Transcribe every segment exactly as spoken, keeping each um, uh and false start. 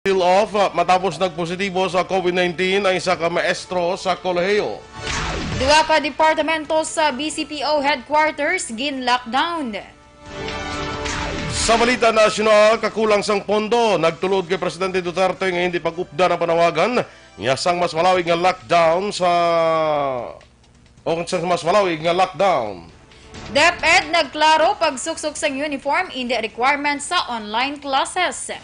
Seal off, ah, matapos nagpositibo sa COVID nineteen ang isa ka maestro sa kolehiyo. Duha ka departamento sa B C P O headquarters gin-lockdown. Sa balita nasyonal, kakulang sang pondo, nagtulod kay Presidente Duterte nga hindi pag-updan ang panawagan niya sang mas malawig nga lockdown sa, o sa mas malawig nga lockdown. DepEd nagklaro, pagsuksok sang uniform indi requirement sa online classes.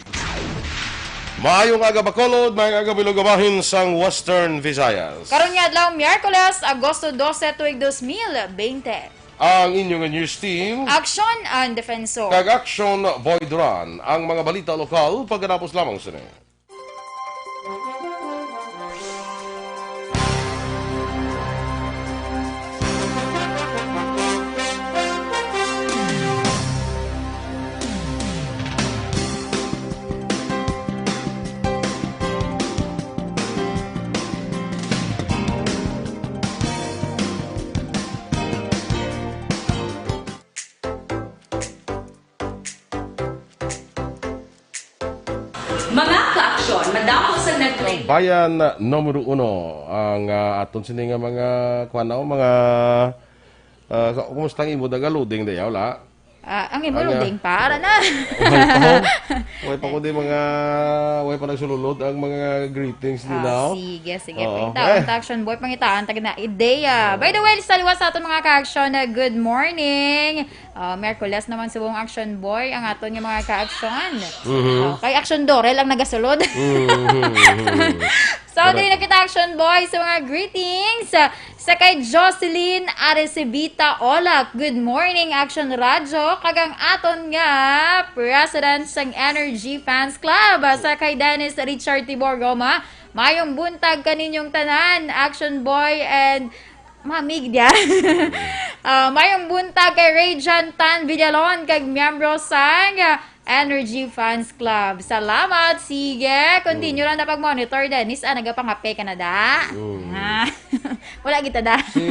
Maayong aga, Bacolod, maayong aga, Bilog, bahin sang Western Visayas. Karon nga adlaw, Miyerkules, Agosto dose, tuig dos mil bente. Ang inyong news team, Action and Defensor. Kag Action Boy Duran. Ang mga balita lokal pagkatapos lamang sini. Mga kaaksyon, madamo sa nag- Bayan numero uno ang, ah, aton sini nga mga, kuwan na, mga, ah, ka-, kumusta ang imo daga loading dayaw, la? Ah, ang imo Ang, ah, loading pa, ara na. Way pa ko. Way pa ko di mga, way pa nagsululod ang mga greetings Ah, nila, oh. Sige, sige. Oo. Pangitaan Eh. ta, Action Boy, pangitaan ta na ideya. By the way, sa liwat sa aton mga ka-action, ah, good morning. Ah, Miyerkules naman subong, Action Boy, ang aton nga mga ka-action. Mhm. Ah, kay Action Dorel ang nagasulod. Mhm, mhm. So, Correct. Diri na kita, Action Boy, sa mga greetings. Ah, sa kay Jocelyn Arecibita Olak, "Good morning, Action Radyo," kag ang aton nga President sang Energy Fans Club. Ah, sa kay Dennis Richard Tibor Goma, "Mayong buntag kaninyong tanan, Action Boy and Mami, gid ya." Ah, mayong buntag kay Ray John Tan Villalon kag miyembro sang, ah, Energy Fans Club. Salamat. Sige, continue Mm. lang na pag-monitor, Dennis. Ah, nagapangape ka na da? Mm. Ah, wala kita da. Si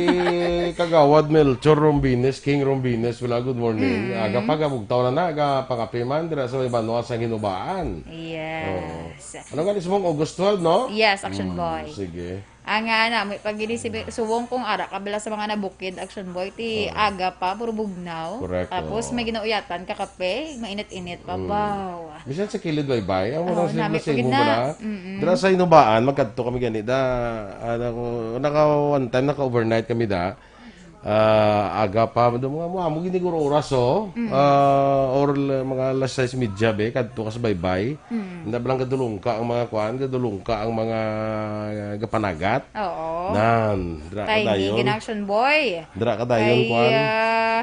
Kagawad Melchor Rombines, King Rombines, wala, good morning. Mm. Aga pa, gabugtaw na na, aga pangape man, dira sa may banwa sa Hinubaan. Yes. Oo. Ano nga, mismong August twelve, no? Yes, Action Mm, Boy. Sige. Ang, ah, nami, pag gini si Bi-, subong kung ara ka bala sa mga nabukid, Action Boy, ti Oo. aga pa, puro bugnaw. Correct, Tapos oo. may ginauyatan ka kape, mainit-init pa, Mm. baw. Bisan sa kilid baybay, ang Oo, mga nami, sila sa pagid imo na. Bala. Mm-mm. Dira sa Hinubaan, magkadto kami gani da, ano, naka, one time, naka-overnight kami da. Ah, aga pa, do mga mo, amo gini guro oras, oh. Mm. Ah, or l-, mga alas sais medya, be, kadto ka sa baybay. Mm. Hindi ba lang gadulungka ang mga kuan, gadulungka ang mga, ah, gapanagat? Oo. Nan, dira ka Timing dayon. Gid, Action Boy. Dira ka dayon, Kay, kuan. Ah,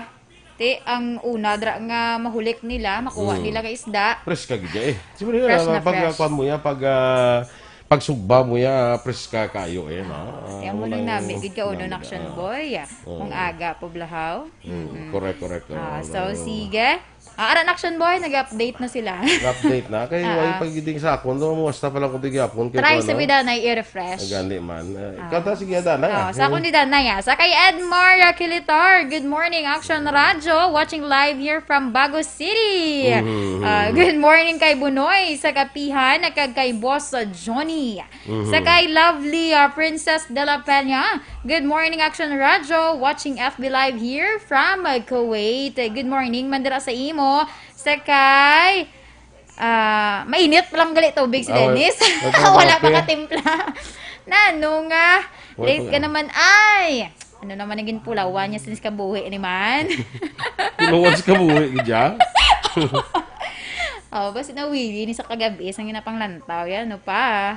ti, ang una, dira nga mahulik nila, makuha Mm. nila nga isda. Preska gid, eh. Siguro yun, Fresh ah, na pag, ah, fresh. Kuan mo yan, pag, ah, pagsugba mo yan, preska kayo, eh, no? Ah, Kaya mo wala lang yung nami, gid ka, uno, nami, Action ah. Boy, ah. Oo. Kung aga, poblahaw. Mm, Mm-mm. correct, correct. Ah, Oo, so, wala yung sige. Ah, aran Action Boy, nag-update na sila. Nag-update na. Kay Ah, wala ah. pag giting sa akon, no? Musta pa lang kung di gyapon, kay Try kuwan, sa no? Bidanay i-refresh. Ang gani man. Eh, Ah. kanta, sige, Danay, Ah, ah. sa akon ni Danay, ah. Sa kay Edmar Kilitar, "Good morning, Action Radyo. Watching live here from Bago City." Mhm, Ah, mhm. Good morning kay Bunoy sa Kapihan, kag kay Boss Johnny. Mhm. Sa kay Lovely, ah, Princess de la Peña, "Good morning, Action Radyo. Watching F B Live here from, uh, Kuwait." Good morning man dira sa imo. Sa kay, ah, mainit pa lang gali tubig si Ah, wal-, Dennis. wal pa Wala pa kape. Katimpla. Nano nga? Wal Late pa ka ka. Naman, ay. Ano naman ang ginpulawan niya since kabuhi ni man? Pulawan sa kabuhi, gid ya? Oh, basta nawili ni sa kagabi, sa ginapanglantaw, yan, ano pa?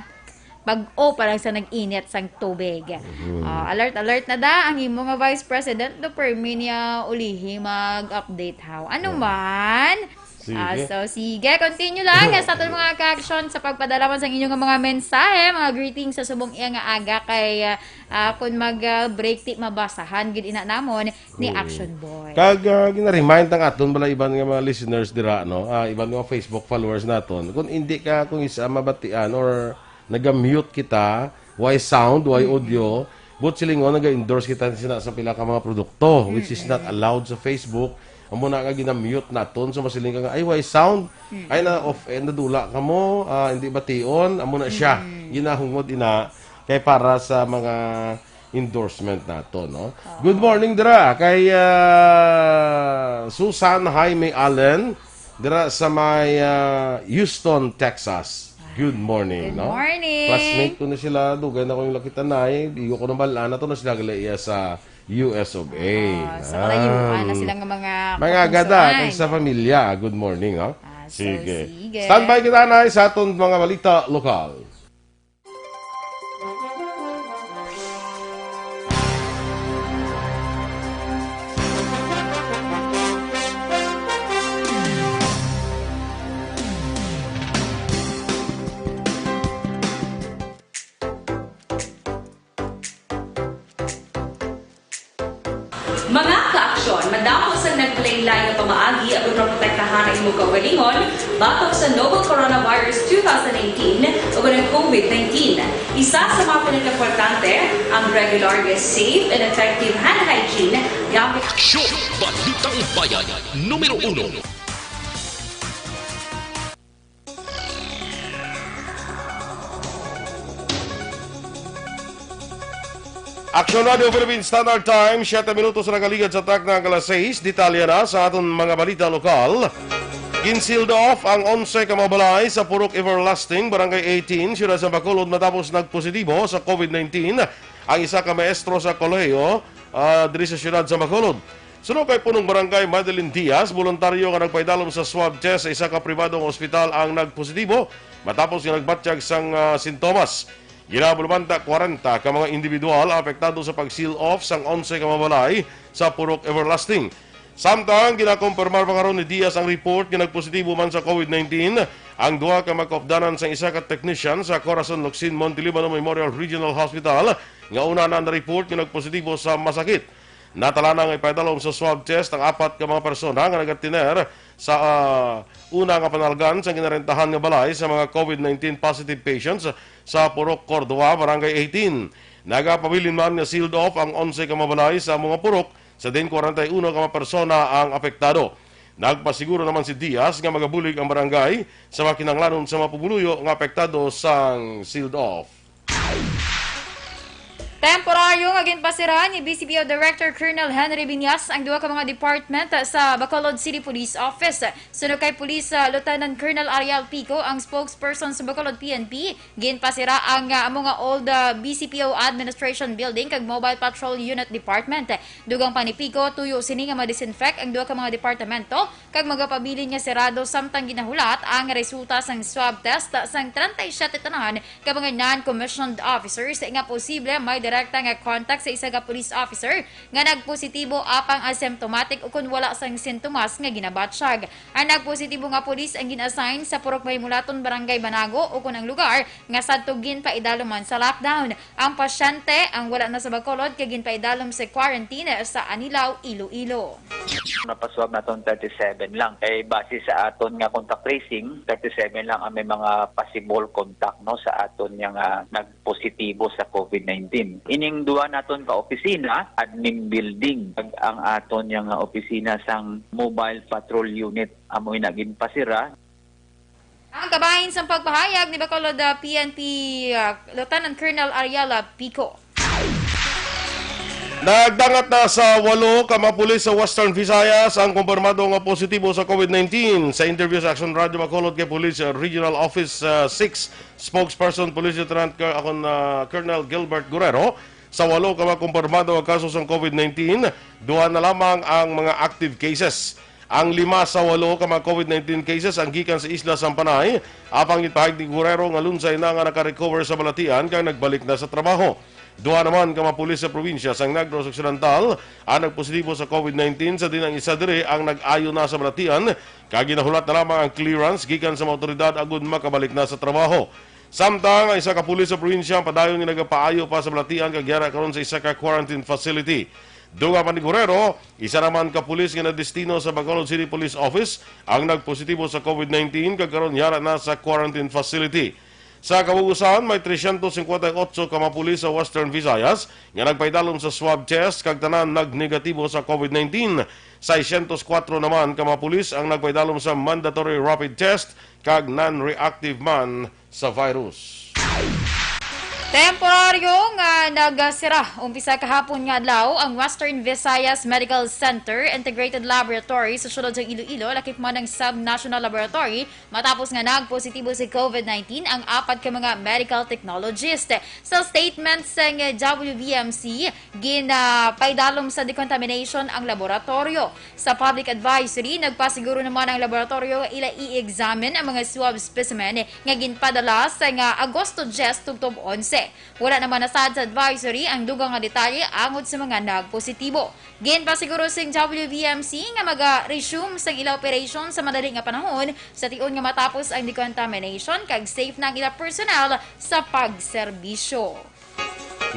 Bag-o pa lang sa nag-init sang tubig. Mhm. Ah, alert, alert na da ang imo nga Vice President, do permi niya ulihi mag-update, how? Ano Oh. man? Sige. Ah, so, sige, continue lang sa aton mga ka-action sa pagpadala man sa inyong mga mensahe, mga greetings sa subong iya nga aga kay, ah, ah, kung mag, ah, break, ti mabasahan gid ina namon ni Mm. Action Boy. Kag, ah, gina-remind ang aton bala iban nga mga listeners dira, no? Ah, iban nga Facebook followers naton. Kung hindi ka, kung isa mabatian or naga-mute kita, why sound, why Mm. audio, but silingon, naga-endorse kita sina sa pila ka mga produkto, which is not Mm-mm. allowed sa Facebook. Amo na nga gina-mute naton. So, masiling ka nga, "Ay, why sound? Ay, na off, eh, nadula ka mo, ah, hindi bation." Amo na siya. Ginahungod ina kay para sa mga endorsement nato, no? Good morning dira kay, ah, Susan Jaime Allen dira sa may, ah, Houston, Texas. Good morning, Good no? Morning. Classmate ko na sila, dugay na ko yung lakitan na eh. Iyo ko nang balaan na to na sila gali iya sa U S of A. Ah, sa kalayuan na sila nga mga Mga agada, kapusuan. Kay sa pamilya. Good morning, no? Ah, so, sige. Standby kita na sa aton mga balita lokal. Mga kaaksyon, madamo sang naglain-lain nga pamaagi aron maprotektahan ang imo kaugalingon batok sa novel coronavirus two thousand nineteen o ang COVID nineteen. Isa sa mga pinakaimportante, ang regular, safe, and effective hand hygiene gamit Aksyon! Balitang Bayan, numero uno. Aksyon Radio Philippine Standard Time, siyete minutos na nakaligad sa takna ang alas sais. Detalye na sa aton mga balita lokal. Gin-sealed off ang onse ka mga balay sa Purok Everlasting, Barangay eighteen, Siyudad sa Bacolod matapos nagpositibo sa COVID nineteen ang isa ka maestro sa kolehiyo, ah, diri sa siyudad sa Bacolod. Suno kay Punong Barangay Madeline Diaz, boluntaryo nga nagpaidalom sa swab test sa isa ka pribadong ospital ang nagpositibo matapos nga nagbatyag sang, ah, sintomas. Ginabulumanta kwarenta ka mga individual ang apektado sa pag-seal off sang onse ka mga balay sa Purok Everlasting. Samtang ginakumpirmar pa karon ni Diaz ang report nga nagpositibo man sa COVID nineteen ang duha ka magkaupdanan sang isa ka technician sa Corazon Locsin Montelibano Memorial Regional Hospital nga una na na-report nga nagpositibo sa masakit. Natala na nga ipaidalom sa swab test ang apat ka mga persona nga nagatiner sa, ah, una nga panalgan sa ginarentahan nga balay sa mga COVID nineteen positive patients sa Purok Cordova, Barangay eighteen. Nagapabilin man nga sealed off ang onse ka mga balay sa mga purok, sa diin kwarenta y uno ka mga persona ang apektado. Nagpasiguro naman si Diaz nga magabulig ang barangay sa mga kinahanglanon sa mga pumuluyo nga apektado sang sealed off. Temporaryo nga ginpasira ni B C P O Director Colonel Henry Viñas ang duha ka mga department sa Bacolod City Police Office. Suno kay Police, ah, Lieutenant Colonel Ariel Pico, ang spokesperson sa Bacolod P N P, ginpasira ang, ah, amo nga old, ah, B C P O Administration Building kag Mobile Patrol Unit Department. Dugang pa ni Pico, tuyo sini nga ma-disinfect ang duha ka mga departamento kag magapabilin nga sirado, samtang ginahulat ang resulta sang swab test sang treinta y siete tanan ka mga non-commissioned officers nga posible may direkta nga contact sa isa ka police officer nga nagpositibo apang asymptomatic ukon wala sang sintomas nga ginabatyag. Ang nagpositibo nga pulis ang gin-assign sa Purok Mahimulaton, Barangay Banago, ukon ang lugar nga sadto ginpaidalom man sa lockdown. Ang pasyente ang wala na sa Bacolod kay ginpaidalom sa quarantine sa Anilao, Iloilo. Napaswab naton thirty-seven lang. Kay base sa aton nga contact tracing, thirty-seven lang ang may mga possible contact, no, sa aton nga, ah, nagpositibo sa COVID nineteen. Ining duha naton ka opisina, admin building, kag ang aton nga opisina sang mobile patrol unit, amo na ginpasira. Ang kabahin sang pagpahayag ni Bacolod, ah, P N P, ah, Lieutenant Colonel Ariela Pico. Nagdangat na sa walo ka mga pulis sa Western Visayas ang kumpirmado nga positibo sa COVID nineteen. Sa interview sa Action Radio Bacolod kay Police Regional Office, ah, six Spokesperson Police Lieutenant Col-, akon, ah, Colonel Gilbert Guerrero, sa walo ka mga kumpirmado nga kaso sang COVID nineteen, duha na lamang ang mga active cases. Ang lima sa walo ka mga COVID nineteen cases ang gikan sa isla sang Panay, apang ginpahayag ni Guerrero nga lunsay na nga naka-recover sa balatian kag nagbalik na sa trabaho. Duha naman ka mga pulis sa probinsya sang Negros Occidental ang nagpositibo sa COVID nineteen, sa diin ang isa diri ang nag-ayo na sa balatian, kag ginahulat na lamang ang clearance gikan sa mga awtoridad agud makabalik na sa trabaho. Samtang ang isa ka pulis sa probinsya ang padayon nga nagapaayo pa sa balatian kag yara karon sa isa ka quarantine facility. Dugang pa ni Guerrero, isa naman ka pulis nga nadestino sa Bacolod City Police Office ang nagpositibo sa COVID nineteen kag karon yara na sa quarantine facility. Sa kabug-usan, may trescientos cincuenta y ocho ka mga pulis sa Western Visayas nga nagpaidalom sa swab test kag tanan nagnegatibo sa COVID nineteen. Seiscientos cuatro naman ka mga pulis ang nagpaidalom sa mandatory rapid test kag non-reactive man sa virus. Temporaryo nga nagsira umpisa kahapon nga adlaw ang Western Visayas Medical Center Integrated Laboratory sa siyudad sa Iloilo, lakip man ang Sub-National Laboratory, matapos nga nagpositibo sa COVID nineteen ang apat ka mga medical technologist. Sa statement sang W V M C, ginapaidalom sa decontamination ang laboratoryo. Sa public advisory, nagpasiguro naman ang laboratoryo nga ila i-examine ang mga swab specimen nga ginpadala sa nga Agosto diyes tubtob onse. Wala naman nasad sa advisory ang dugang nga detalye angod sa mga nagpositibo. Ginpasiguro sing W V M C nga maga-resume sang ila operation sa madali nga panahon, sa tion nga matapos ang decontamination kag safe na ang ila personnel sa pagserbisyo.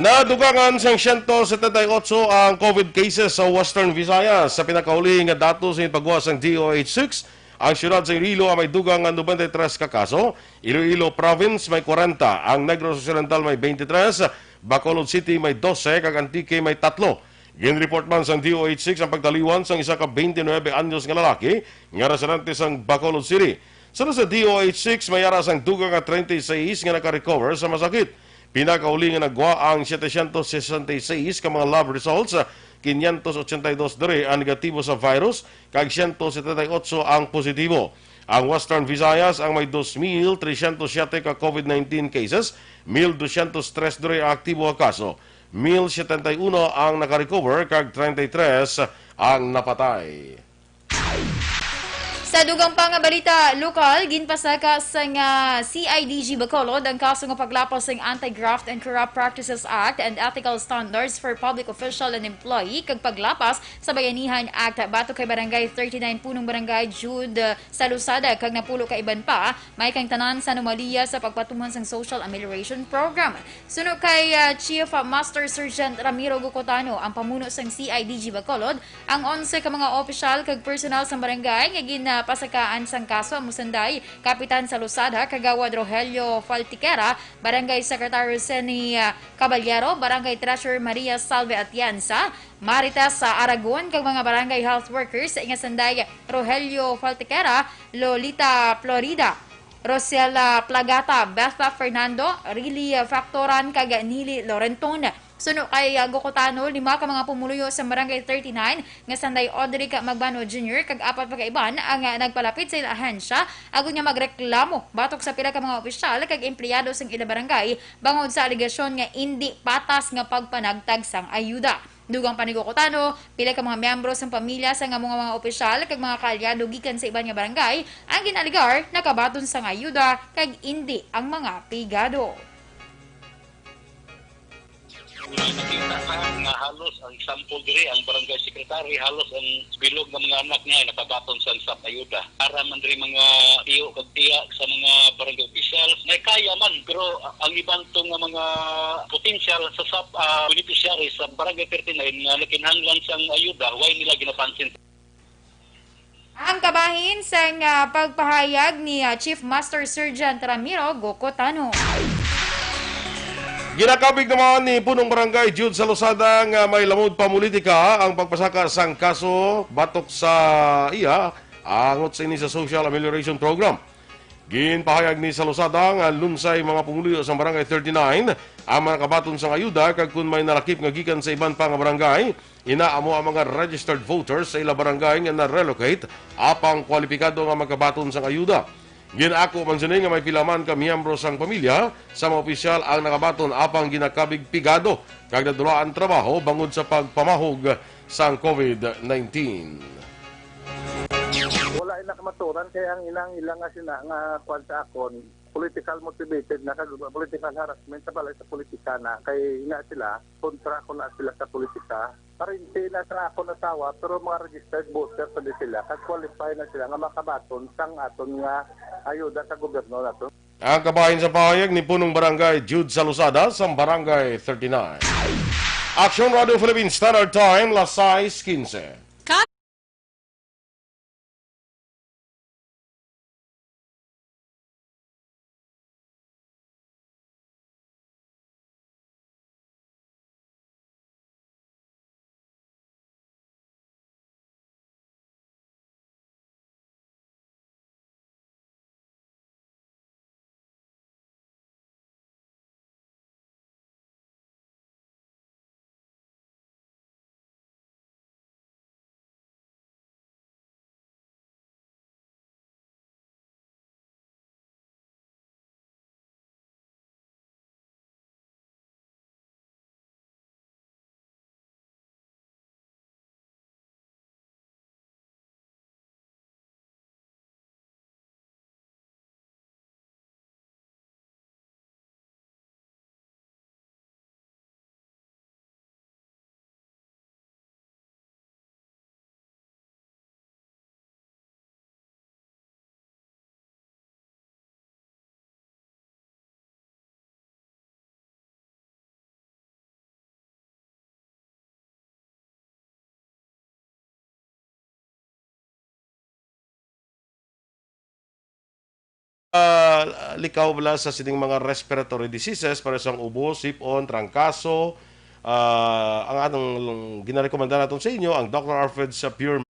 Nadugangan sang siyento setenta y ocho ang COVID cases sa Western Visayas. Sa pinakauli nga datos nga ginpagawa sang D O H six, ang siyudad sa Iloilo ang may dugang nga noventa y tres ka kaso, Iloilo Province may kwarenta, ang Negros Occidental may twenty-three, Bacolod City may dose, kag Antique may tatlo. Ginreport man sang D O H six ang pagtaliwan sang isa ka twenty-nine anyos nga lalaki nga residente sang Bacolod City. Sunod sa D O H six, may ara sang dugang nga treinta y seis nga naka-recover sa masakit. Pinakauli nga nagwa ang setecientos sesenta y seis ka mga lab results, quinientos ochenta y dos diri ang negatibo sa virus, kag siyento setenta y ocho ang positibo. Ang Western Visayas ang may dos mil trescientos siete ka COVID nineteen cases, mil doscientos tres diri ang aktibo nga kaso, mil setenta y uno ang naka-recover, kag treinta y tres ang napatay. Sa dugang pa nga balita lokal, ginpasaka sang C I D G Bacolod ang kaso nga paglapas sang Anti-Graft and Corrupt Practices Act and Ethical Standards for Public Official and Employee kag paglapas sa Bayanihan Act batok kay Barangay thirty-nine Punong Barangay Jude, uh, Salosada kag napulo ka iban pa may kang tanan sa anomalya sa pagpatuman sang Social Amelioration Program. Suno kay, uh, Chief Master Sergeant Ramiro Gocotano, ang pamuno sang C I D G Bacolod, ang onse ka mga opisyal kag personal sang barangay nga ginapasakaan sang kaso amo sanday Kapitan Salosada, Kagawad Rogelio Faltiquera, Barangay Secretary Seni, ah, Caballero, Barangay Treasurer Maria Salve Atienza, Marites, ah, Aragon, kag mga barangay health workers nga sanday Rogelio Faltiquera, Lolita Florida, Rosela Plagata, Betha Fernando, Rili Factoran, kag Nili Lorenton. Suno kay, ah, Gocotano, lima ka mga pumuluyo sa Barangay thirty-nine nga sanday Odric Magbano Junior kag apat pa ka iban ang, ah, nagpalapit sa ila ahensya agod nga magreklamo batok sa pila ka mga opisyal kag empleyado sang ila barangay bangod sa alegasyon nga indi patas nga pagpanagtag sang ayuda. Dugang pa ni Gocotano, pila ka mga miyembro sang pamilya sang amo nga mga opisyal kag mga kaalyado gikan sa iban nga barangay ang gin-alegar nakabaton sang ayuda kag indi ang mga pigado. Nga nakita ka nga halos ang example diri, ang barangay secretary, halos ang bilog nga mga anak niya ay nakabaton sa S A P ayuda. Para man diri mga tiyo kag tiya sa mga barangay officials, may kaya man, pero ang iban to nga mga potential sa S A P, ah, beneficiaries sa barangay thirty-nine nga nakinahanglan sang ayuda, way nila ginapansin. Ang kabahin sang, ah, pagpahayag ni, ah, Chief Master Sergeant Ramiro Gocotano. Ginakabig naman ni Punong Barangay Jude Salosada nga may lamod pa politika ang pagpasaka sang kaso batok sa iya angot sa ini sa Social Amelioration Program. Ginpahayag ni Salosada nga lunsay mga pumuluyo sa Barangay thirty-nine ang mga nakabaton sang ayuda, kag kon may nalakip nga gikan sa iban pa nga barangay, ina amo ang mga registered voters sa ila barangay nga na-relocate apang kwalipikado nga magkabaton sang ayuda. Gin-ako man sini nga may pila man ka miyembro sang pamilya sa mga opisyal ang nakabaton apang ginakabig pigado kag nadula ang trabaho bangod sa pagpamahog sang COVID nineteen. Wala ina kamaturan kay ang inang ilang nga sina nga kuwan sa akon, political motivated na kag political harassment sa balay sa politika na kay ina sila kontra ko na sila sa politika. Parinti na sa akon asawa, pero mga registered voter pa din sila, kag qualify na sila nga makabaton sang aton nga ayuda sa gobyerno nato. Ang kabahin sa pahayag ni Punong Barangay Jude Salosada sa Barangay thirty-nine. Action Radio Philippines Standard Time, las sais quince. ah, likaw bala sa sining mga respiratory diseases, para sa ubo, sipon, trangkaso, ah, ang atong ginarekomenda naton sa inyo, ang Doctor Alfred sa Pure.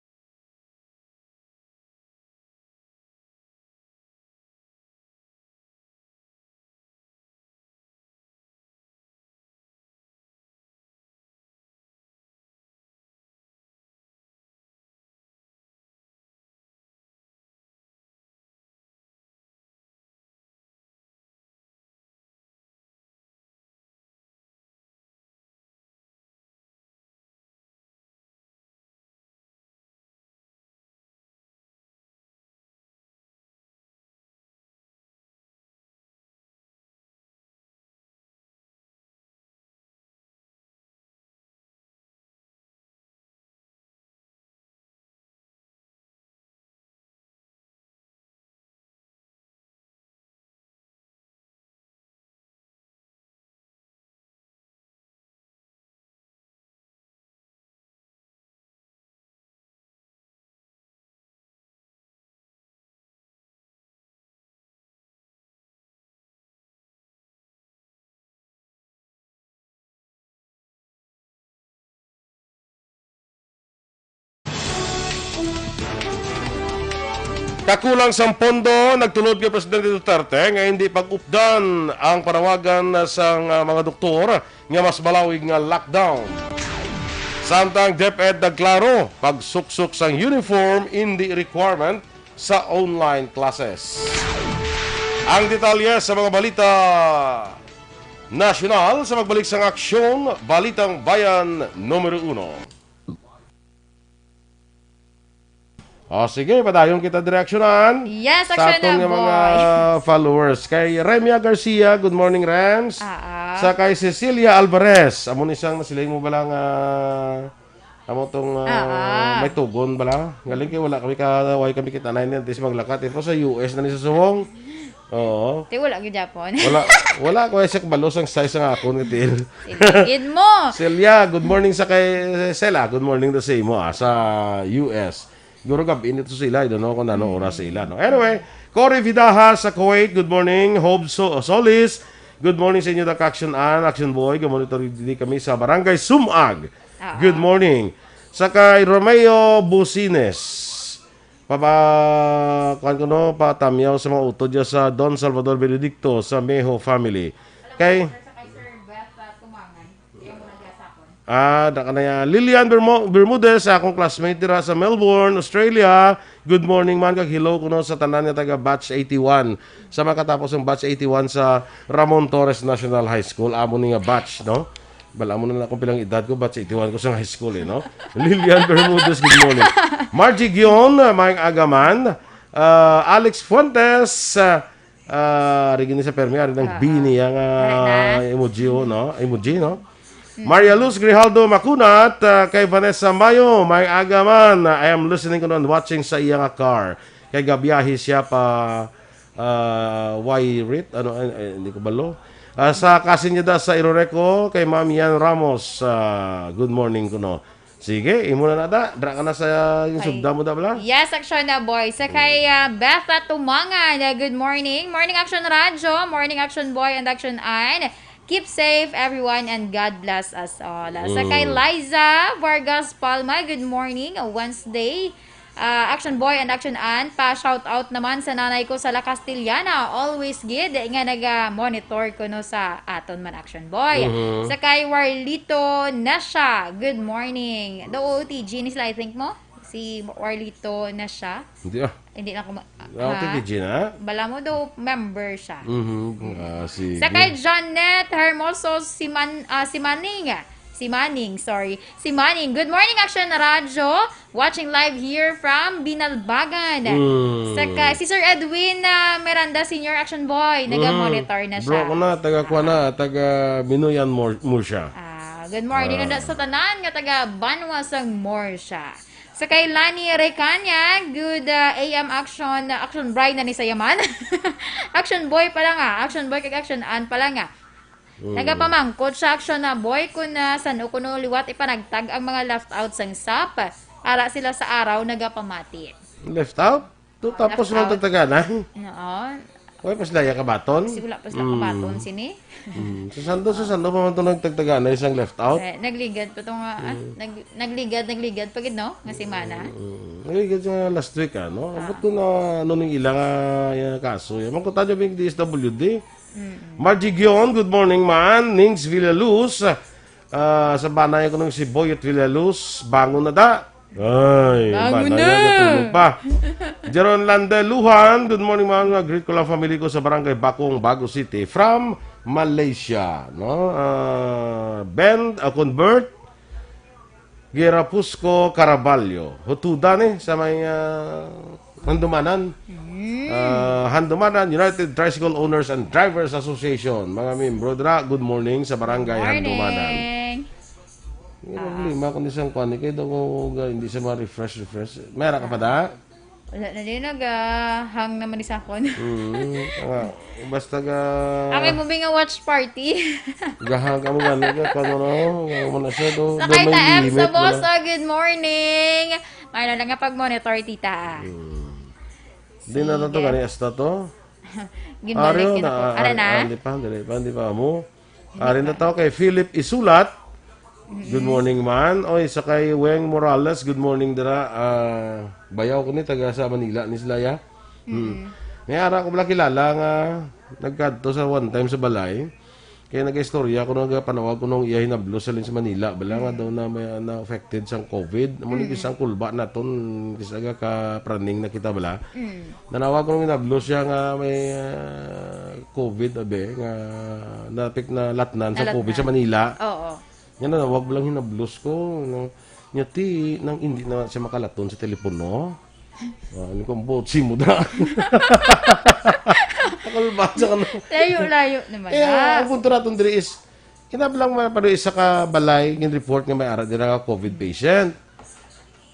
Kakulang sang pondo, nagtulod kay Presidente Duterte nga hindi pag-updan ang panawagan sang, ah, mga doktor nga mas malawig nga lockdown. Samtang DepEd nagklaro, pagsuksok sang uniform indi requirement sa online classes. Ang detalye sa mga balita nasyonal sa pagbalik sang Aksyon, Balitang Bayan numero uno. O, sige, padayon kita direksyonan Yes, sa aksyon aton na, nga mga boy. Followers. Kay Remia Garcia, good morning, Rems. Ah, ah. Sa kay Cecilia Alvarez, amo ni siyang nasiling mo bala nga amo tong, ah, Ah, ah. may tugon bala. Galing kay wala kami ka, wala kami kita na ini, antes maglakat. Ito sa U S na ni sa subong. Oo. Ti wala gyud Japon. Wala, wala ko sa kabalo sang size nga akon nga tiil. Sige, gid mo. Celia, good morning sa kay Sela. Good morning to sa imo, ah, sa U S. Siguro gabi nito sila, I don't know kung ano oras sa ila, no? Anyway, Cory Vidaha sa Kuwait, good morning. Hob So-, Solis, good morning sa inyo, Dak Action An, Action Boy. Gamonitor diri kami sa Barangay Sumag. Ah. Good morning. Sa kay Romeo Busines, paba-, kuwan ko, no, patamyaw sa mga utod niya sa Don Salvador Benedicto sa Meho family. Kay Ah, da ka na ya. Lilian Bermo-, Bermudez, sa akong classmate dira sa Melbourne, Australia. Good morning man, kag hello kuno sa tanan nga taga batch eighty-one. Sa makatapos ang batch eighty-one sa Ramon Torres National High School, amo ni nga batch, no? Bala mo na lang kung pilang edad ko, batch eighty-one ko sa high school, eh, no? Lilian Bermudez, good morning. Margie Gion, maayong aga man. Ah, Alex Fuentes, ah, Ah, ari gini sa Permi, ari nang Ah, B ah. niya nga Ari na. emoji, oh, no? Emoji, no? Mm. Maria Luz Grijaldo Macunat, ah, kay Vanessa Mayo, may aga man. I am listening ko noon, watching sa iya nga car. Kay gabiyahe siya pa, ah, Wairit, ano, eh, eh, hindi ko balo. Ah, sa kasin niya da sa Iroreco, kay Ma'am Yan Ramos, ah, good morning kuno. Sige, imo na na da. Dra ka na sa yung Ay. sugda mo da, bala? Yes, Action na Boy. Sa kay, ah, Betha Tumangan, ah, good morning. Morning, Action Radyo. Morning, Action Boy and Action Ann. Keep safe, everyone, and God bless us all. Sa kay Mm. Liza Vargas Palma, good morning. Wednesday. Ah, Action Boy and Action Ann, pa-shout out naman sa nanay ko sa La Castellana. Always gid nga naga-monitor kuno sa aton man, Action Boy. Mhm. Sa kay Warlito Nasha, good morning. Do O T G ni sila, I think mo? Si Warlito Nasha? Hindi, ah. Hindi na ko ma-, Ah, ha? O T T G na? Bala mo daw member siya. Mhm. Ah, sige. Sa kay Janet Hermoso, si Man-, ah, si Maning. Si Maning, sorry. Si Maning. Good morning, Action Radyo. Watching live here from Binalbagan. Mm. Sa kay, si Sir Edwin, ah, Miranda, Senior Action Boy. Mm. Naga-monitor na Bro, siya. ko na, taga kuha na, taga Binuyan Mor-, Murcia. Ah, good morning. Ah. Ano sa tanan nga taga Banwa sang Murcia. Sa kay Lani Recanya, good, ah, A M Action, Action Bride na ni sa yaman. Action Boy pala nga, Action Boy kag Action Ann pala nga. Mm. Nagapamangkot siya, Action na Boy, kung, ah, san-o kuno liwat ipanagtag ang mga left out sang sap. Ara sila sa araw nagapamati. Left out? To, tapos Left lang out. tataga na. Oo. Wala pa sila ya kabaton? Kasi wala pa sila Mm. kabaton sini. Mm. Sa Sando, sa Sando pa man to nagtagtaganay sang left out? Eh, nagligad pa to nga, ah, Mm. nag-, nagligad, nagligad pa gid, no? Nga semana. Mm. Nagligad sa last week, ano? Ah. Ambot ko na, ano ning ila nga, ya, kaso. Ya, man ko tayo, big D S W D. Mm. Margie Gion, good morning, man. Nings Villaluz, ah, sa banay ko ng si Boyet Villaluz, bangon na da. Ay, Bangon banay na. na, natulog pa. Jeron Lande Lujan, good morning, man. Nga greet ko lang family ko sa barangay Bakong, Bago City, from Malaysia, no? Ah, Ben, ah, Convert, Girapusco Caraballo. Hutuda ni sa may, ah, Handumanan. Mm. Ah, Handumanan, United Tricycle Owners and Drivers Association. Mga membro dira, good morning sa Barangay Handumanan. Morning. Yung Ah. problema, kung isang kuwan, kaya daw ko ga-, hindi siya ma-refresh, refresh. May ara ka pa da? Wala na din, nag-, ah, hang naman ni sakon. Mm, nga, basta ga- Ang imo nga watch party. Gahang ka mo gani, ga, kung ano, ano mo na siya, do, do Sakay may ta M limit sa mo na. Boso, good morning. Mayroon lang nga pag-monitor, tita. Mm. Di na to, Sige. gani, hasta to. Ginbalik Ariyo yun na, ako. Ara ari-, na? ah, di pa, dili pa, di pa mo. Ari na tao kay Philip Isulat. Good morning, man. Oy, sa kay Weng Morales, good morning dira. Ah, bayaw ko ni, taga sa Manila ni sila, ya. Hmm. Mm. May ara ko bala kilala nga nagkadto sa one time sa balay. Kaya nag-istorya ko, nagapanawag ko nung iya hinablos sa Lins Manila. Bala nga Mm. daw na may, na affected sang covid. Amo ni Mm. isang kulba naton, kisa ga ka praning na kita bala. Mm. Nanawag ko nung hinablos siya nga may, ah, covid, abe, nga napik na latnan sa Nalatnan. covid sa Manila. Oo. Yan na, wag lang hinablos ko, no? Nya ti, nang hindi na siya makalaton sa telepono. Ah, ano kung botsi mo da? Takal ba sa kano? Layo-layo naman Eh, na. ang punto naton diri is, kinablang man pa doon isa ka balay, yung report nga may ara dira nga covid patient.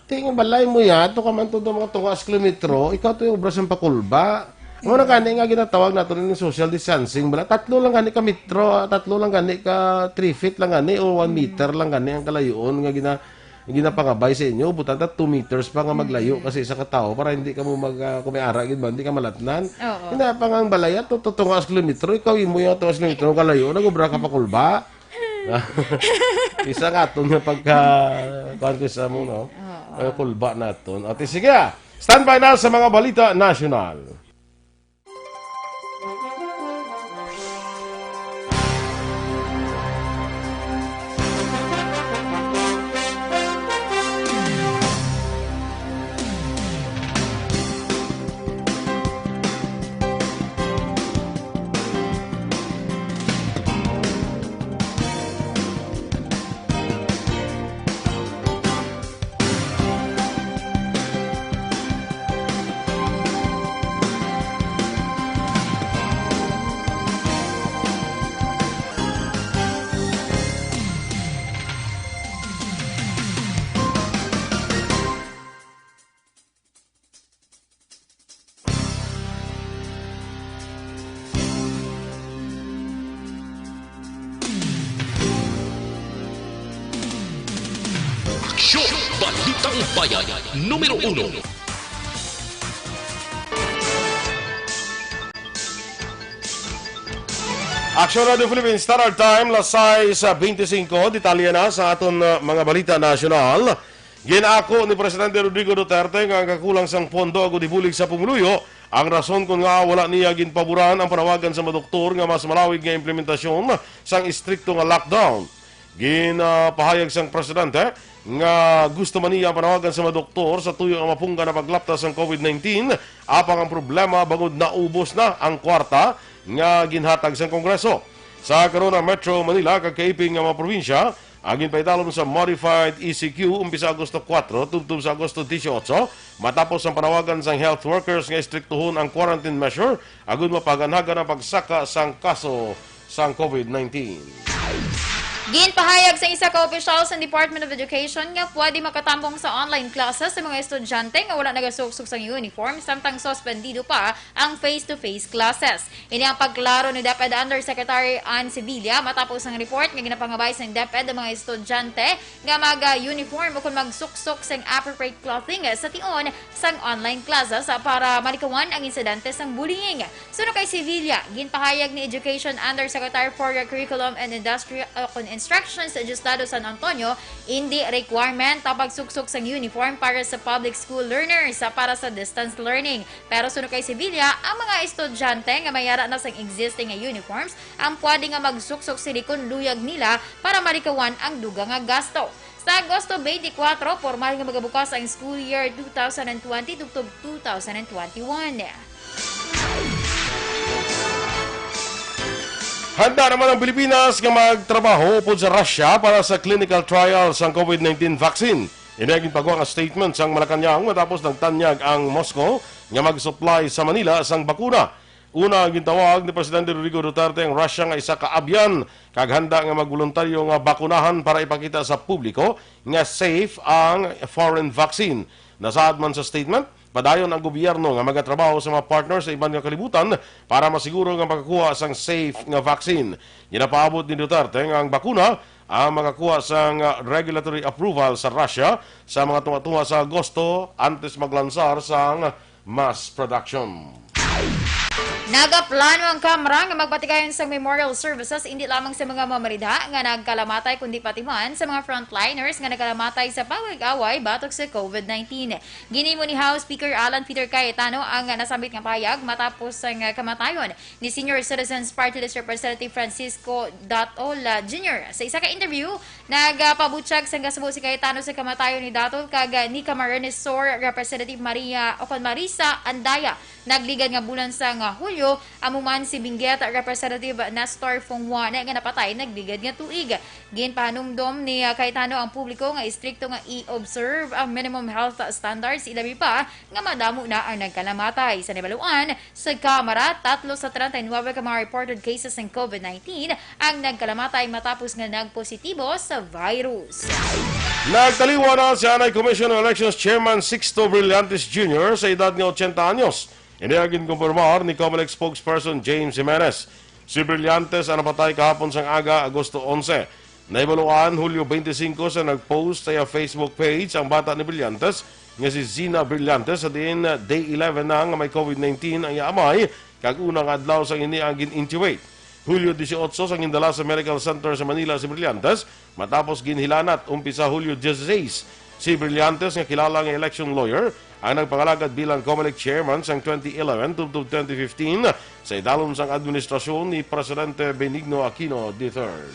Ti, nga balay mo ya, ato ka man to do mga tunga sa kilometro, ikaw to yung obra sa pakulba. Amo na gani nga ginatawag nato ni social distancing. Bala, tatlo lang gani ka metro, ah, tatlo lang gani ka three feet lang gani o one Mm. meter lang gani ang kalayoon nga gina-, ginapangabay sa inyo. Butan ta two meters pa nga maglayo Mm. kasi isa ka tawo para hindi ka mo mag, ah, kung may ara gid ba, hindi ka malatnan. Oo. Ina pa nga ang balay, ato, to, tunga sa kilometro, ikaw imo yung tunga sa kilometro, kalayo, nag-obra ka pa kulba. Isa nga aton nga pagka, kuwan ko sa mo, no? Oo. Ay, kulba naton. Ate, sige, ah. Standby na sa mga balita nasyonal. Aksyon! Balitang Bayan, numero uno. Aksyon Radio Philippines, Star Time, las sais bente singko. Detalye na sa aton, uh, mga balita nasyonal. Gin-ako ni Presidente Rodrigo Duterte nga ang kakulang sang pondo agud ibulig sa pumuluyo ang rason kon ngaa wala niya ginpaboran ang panawagan sa mga doktor nga mas malawig nga implementasyon sang istrikto nga lockdown. Ginapahayag sang presidente nga gusto man niya ang panawagan sa mga doktor sa tuyo nga mapunggan ang paglapta sang covid nineteen, apang ang problema bangod naubos na ang kwarta nga ginhatag sang Kongreso. Sa karon, ang Metro Manila kag kaiping nga mga probinsya ang ginpaitalom sa modified E C Q umpisa Agosto kuwatro tubtob sa Agosto disiotso, matapos ang panawagan sang health workers nga istriktuhon ang quarantine measure agud mapaganhagan ang pagsaka sang kaso sang covid nineteen. Ginpahayag sa isa ka opisyal sa Department of Education nga pwede makatambong sa online classes sa mga estudyante nga wala nagasuksok sang uniform, samtang suspendido pa ang face-to-face classes. Ini ang pagklaro ni DepEd Undersecretary Ann Sevilla matapos ang report nga ginapangabay sang DepEd ang mga estudyante nga mag-uniform o kung magsuksok sang appropriate clothing sa tion sang online classes para malikawan ang insidente sang bullying. Suno kay Sevilla, ginpahayag ni Education Undersecretary for Curriculum and Industri-, uh, kun Instructions, Diosdado San Antonio, indi requirement ang pagsuksok sang uniform para sa public school learners, uh, para sa distance learning. Pero suno kay Sevilla, ang mga estudyante nga may ara na sang existing nga uniforms ang pwede nga magsuksok sini kon luyag nila para malikawan ang dugang nga gasto. Sa Agosto twenty-four, pormal nga magabukas ang school year two thousand and twenty tubtob two thousand and twenty-one. Handa naman ang Pilipinas nga magtrabaho upod sa Russia para sa clinical trial sang COVID nineteen vaccine. Ini ang ginpagwa nga statement sang Malacañang matapos nagtanyag ang Moscow nga mag-supply sa Manila sang bakuna. Una, ang gintawag ni Presidente Rodrigo Duterte ang Russia nga isa ka abyan kag handa nga magboluntaryo nga bakunahan para ipakita sa publiko nga safe ang foreign vaccine. Nasaad man sa statement, padayon ang gobyerno nga magatrabaho sa mga partner sa iban nga kalibutan para masiguro nga makakuha sang safe nga vaccine. Ginapaabot ni Duterte nga ang bakuna ang makakuha sang regulatory approval sa Russia sa mga tunga-tunga sa Agosto antes maglansar sang mass production. Nagaplano ang Kamara nga magpatigayon sang memorial services indi lamang sa mga mamaridha nga nagkalamatay, kundi pati man sa mga frontliners nga nagkalamatay sa pag-away batok sa COVID nineteen. Ginhimo ni House Speaker Alan Peter Cayetano ang nasambit nga pahayag matapos sang kamatayon ni Senior Citizens Party List Representative Francisco Datol, ah, Junior. Sa isa ka interview, nagapabutyag sang kasubo si Cayetano sa kamatayon ni Datol kag, ah, ni Camarines Sur Representative Maria, o kon Marisa Andaya. Nagligad nga bulan sang, ah, Hulyo, amo man si Benguet Representative Nestor Fung Juan nga napatay nagligad nga tuig. Ginpahanumdom ni, ah, Cayetano ang publiko nga istrikto nga i-observe ang minimum health standards, ilabi pa nga madamo na ang nagkalamatay. Sa nahibaluan, sa Kamara, tatlo sa treinta y nueve ka mga reported cases ng COVID nineteen ang nagkalamatay matapos nga nagpositibo sa virus. Nagtaliwan na si Anay Commission on Elections Chairman Sixto Brillantes Junior sa edad nga ochenta anyos. Ini ang ginkumpirmar ni Comelec spokesperson James Jimenez. Si Brillantes ang napatay kahapon sang aga, Agosto onse. Nahibaluan, Hulyo twenty-five, sa nag-post sa iya Facebook page ang bata ni Brillantes nga si Zina Brillantes, sa diin day eleven na nga may COVID nineteen ang iya amay, kag una nga adlaw sang ini ang gin-intubate. Hulyo dieciocho sang gindala sa Medical Center sa Manila si Brillantes, matapos ginhilanat umpisa Hulyo dieciséis. Si Brillantes, nga kilala nga election lawyer, ang nagpangalagad bilang Comelec chairman sang twenty eleven tubtob twenty fifteen sa idalom sang administrasyon ni Presidente Benigno Aquino the third.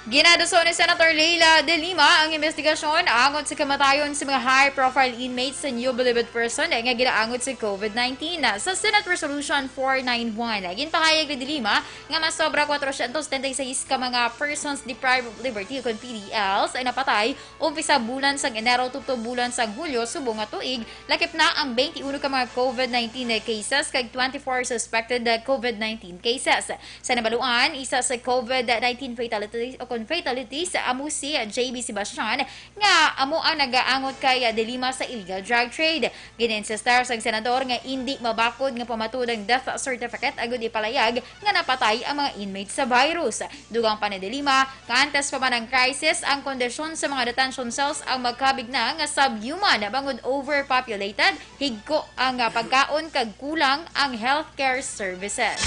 Ginaduso ni Senator Leila de Lima ang investigasyon angot sa kamatayon sa mga high-profile inmates sa New Bilibid Prison nga ginaangot sa COVID nineteen. Sa Senate Resolution four nine one, ginpahayag ni de Lima nga mas sobra kwatrocientos setenta y seis ka mga persons deprived of liberty, kon P D Ls, ang napatay umpisa bulan sang Enero tubtob bulan sang Hulyo subong nga tuig. Lakip na ang twenty-one ka mga COVID nineteen cases kag twenty-four suspected COVID nineteen cases. Sa nabaluan, isa sa COVID nineteen fatalities o kon fatalities amo si J B Sebastian, nga amo ang nagaangot kay de Lima sa illegal drug trade. Gininsistar sang senador nga indi mabakod nga pamatud ang death certificate agud ipalayag nga napatay ang mga inmates sa virus. Dugang pa ni de Lima, nga antes pa man ang crisis, ang kondisyon sa mga detention cells ang magkabig na nga subhuman bangod overpopulated, higko ang, ah, pagkaon kag kulang ang healthcare services.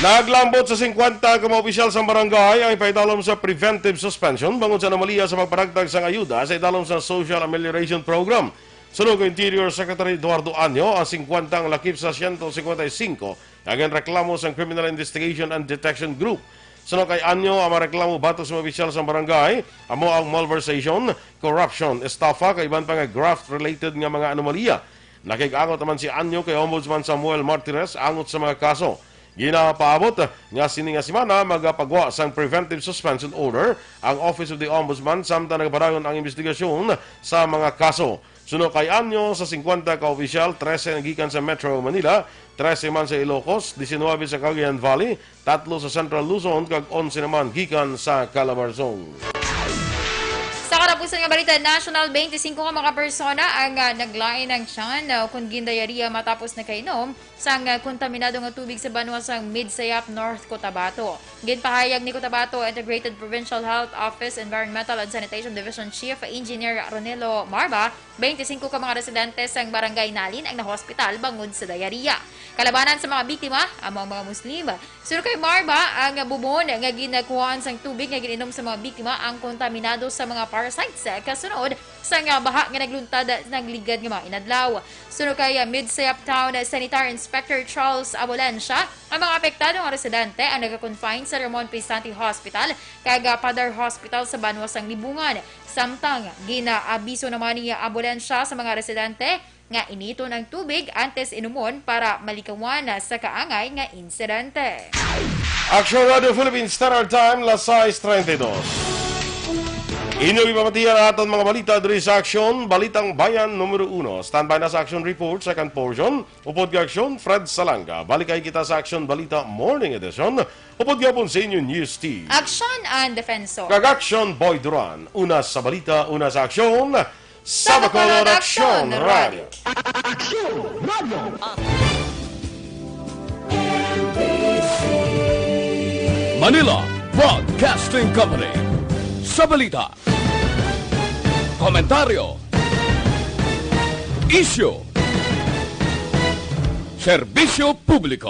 Naglambot sa singkwenta ka mga opisyal sa barangay ang ipaidalom sa preventive suspension bangod sa anomalya sa pagpanagtag sang ayuda sa idalom sa Social Amelioration Program. Suno kay Interior Secretary Eduardo Anyo, ang singkwenta ang lakip sa siyento singkwenta y singko nga ginreklamo sang Criminal Investigation and Detection Group. Suno kay Anyo, ang mga reklamo batok sa mga opisyal sa barangay amo ang malversation, corruption, estafa, kag iban pa nga graft-related nga mga anomalya. Nakig-angot naman si Anyo kay Ombudsman Samuel Martires angot sa mga kaso. Ginapaabot nga sini nga semana magapagwa sang preventive suspension order ang Office of the Ombudsman samtang nagapadayon ang investigasyon sa mga kaso. Suno kay anyo sa singkwenta ka opisyal, trese gikan sa Metro Manila, trese man sa Ilocos, diecinuebe sa Cagayan Valley, tatlo sa Central Luzon, kag onse naman gikan sa Calabarzon. Sa katapusan nga balita national, twenty-five ka mga persona ang, ah, naglain ang tiyan, ah, kun gindayariya matapos nakainom sang, ah, kontaminado nga tubig sa banwa sang Midsayap, North Cotabato. Ginpahayag ni Cotabato Integrated Provincial Health Office Environmental and Sanitation Division Chief Engineer Ronelo Marba, twenty-five ka mga residente sang Barangay Nalin ang nahospital bangod sa diarrhea. Kalabanan sa mga biktima amo ang mga Muslim. Suno kay Marba, ang bubon nga ginakuhaan sang tubig nga gin-inom sa mga biktima ang kontaminado sa mga parasites kasunod sa nga baha nga nagluntad nagligad nga mga inadlaw. Suno kay Midsayap Town Sanitary Inspector Charles Abolencia, ang mga apektado nga residente ang nagakonfine sa Ramon Pisante Hospital kag Padar Hospital sa banwa sang Libungan. Samtang ginaabiso naman ni Abolencia sa mga residente nga initon ang tubig antes inumon para malikawan sa kaangay nga insidente. Action Radio Philippines Standard Time, las sais treinta y dos. Inyo ipamatian ang aton mga balita diri sa Action, Balitang Bayan numero uno. Standby na sa Action Report, second portion. Upod ka Action, Fred Salanga. Balik kay kita sa Action Balita Morning Edition. Upod gihapon sa inyo News Team. Action and Defensor. Kag Action Boy Duran. Una sa balita, una sa aksyon. Sa Bacolod, Action Radio. Action Radio. Manila Broadcasting Company. Sa balita, komentaryo, isyu, serbisyo publiko.